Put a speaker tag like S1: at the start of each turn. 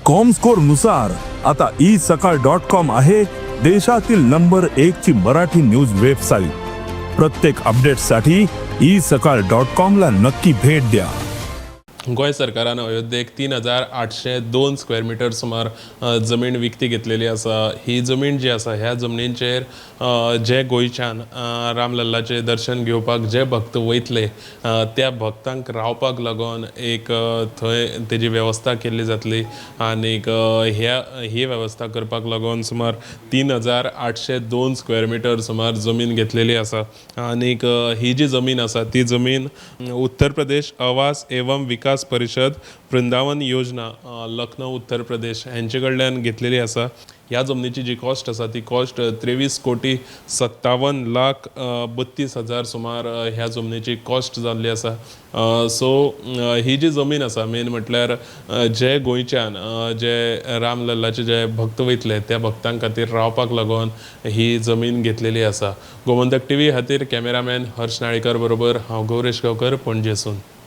S1: Comscore नुसार आता E सकाळ डॉट कॉम आहे देशातील नंबर एक ची मराठी न्यूज वेबसाईट. प्रत्येक अपडेटसाठी ई सकाळ डॉट कॉम ला नक्की भेट द्या.
S2: गोंय सरकारान अयोध्येक 3802 स्क्वेअर मिटर सुमार जमीन विकती घेतलेली आसा. ही जमीन जी आसा, ह्या जमनीचेर जे गोंयच्यान रामलल्लाचें दर्शन घेवपाक जे भक्त वयतले, त्या भक्तांक रावपाक लागून एक थंय तेजी वेवस्था केल्ली जातली. आनीक ह्या ही वेवस्था करपाक लागून सुमार 3802 स्क्वेअर मिटर सुमार जमीन घेतलेली आसा. आनीक ही जी जमीन आसा, ती जमीन उत्तर प्रदेश आवास एवं विकास परिषद, वृंदावन योजना, लखनौ, उत्तर प्रदेश हेंचे कडल्यान घेतलेली आसा. ह्या जमनीची जी कॉस्ट आसा, ती कॉस्ट 23 कोटी 57 लाख 32 हजार सुमार ह्या जमनीची कॉस्ट जाल्ली आसा. सो ही जी जमीन आसा, मेन म्हटल्यार जे गोंयच्यान जे रामलल्लाचे जे भक्त वयतले, त्या भक्तां खातीर रावपाक लागून ही जमीन घेतलेली आसा. गोमंतक टीव्ही खातीर कॅमेरामॅन हर्ष नाळीकर बरोबर हांव गौरेश गांवकर, पणजेसून.